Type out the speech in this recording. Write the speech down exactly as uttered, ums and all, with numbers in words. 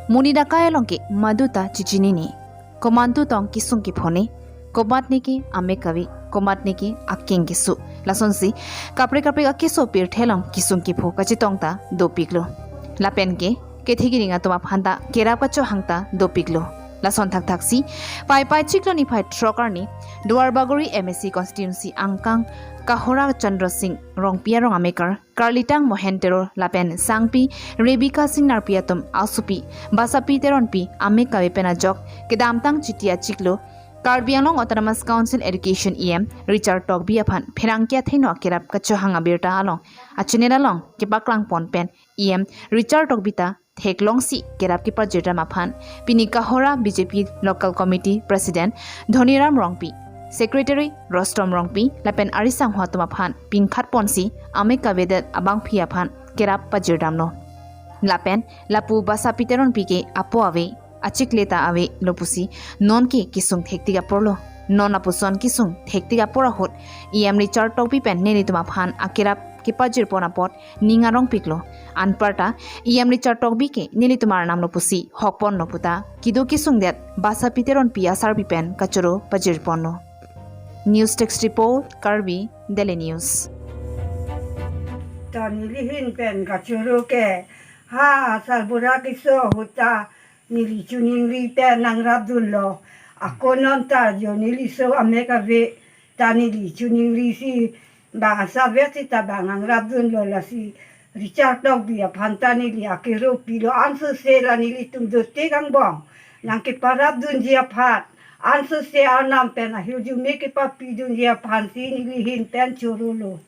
Monit akai along ke maduta chichinine. Komantu tong kesung kephone. Komatne ke amek kave, komatne ke akeng keso. Lasonsi kaprek kaprek akeso pirthe along kesung kepho kachetong ta dopiklo. Lapen ke kethe kering atum aphan ta kerap kachohang ta dopiklo. Lason thakthaksi Paipai chiklo niphai throk arni Duarbagori M A C constituency angkang Kahora Chandra Singh Rongpi arong amekar Karlitang Mohen Terang lapen sangpi Rebecca Singh Narpi atum asopi Basapi Teronpi amek kave pen ajok kedamtang Chiti achiklo Karbi Anglong Autonomous Council Education E M Richard Tokbi aphan pherangke athengno akerap kachohang abirta along a-channel along kepaklang pon pen E M Richard Tokbi ta theklongsi kerap kepajir dam aphan pini Kahora B J P Local Committee President Dhoniram Rongpi, Secretary Rostom Rongpi lapen ari sangho atum aphan pingkhat ponsi amek kavedet abangpi aphan kerap pajir damlo. Lapen lapu Basapi Teronpi ke apo ave, achiklo ta avelo pusi non ke kesung thektik aporlo. Non lapuson kesung thektik apor ahut E M Richard Tokbi pen nelitum aphan akerap kepajir pon apot ning arongpiklo. Anparta E M Richard Tokbi ke nelitum arnamlo pusi hokponlo puta kedo kesungdet Basapi Teronpi asarpi pen kachoro pajir ponlo. News Desk Report, Karbi Daily News. Ta neli ahin pen kachoro ke ha sarbura keso ahut ta neli choningri pen nangrapdunlo. Ako non ta jo neli so amek kave ta neli choningrisi bang asap vet sita bang nangrapdunlo, lasi Richard Tokbi aphan ta neli akero pilo, ansose la nelitum dote kangbong nangkeparapdunji aphan ansose arnam pen ahirjume kepapidunji aphansi neli ahin pen chorolo.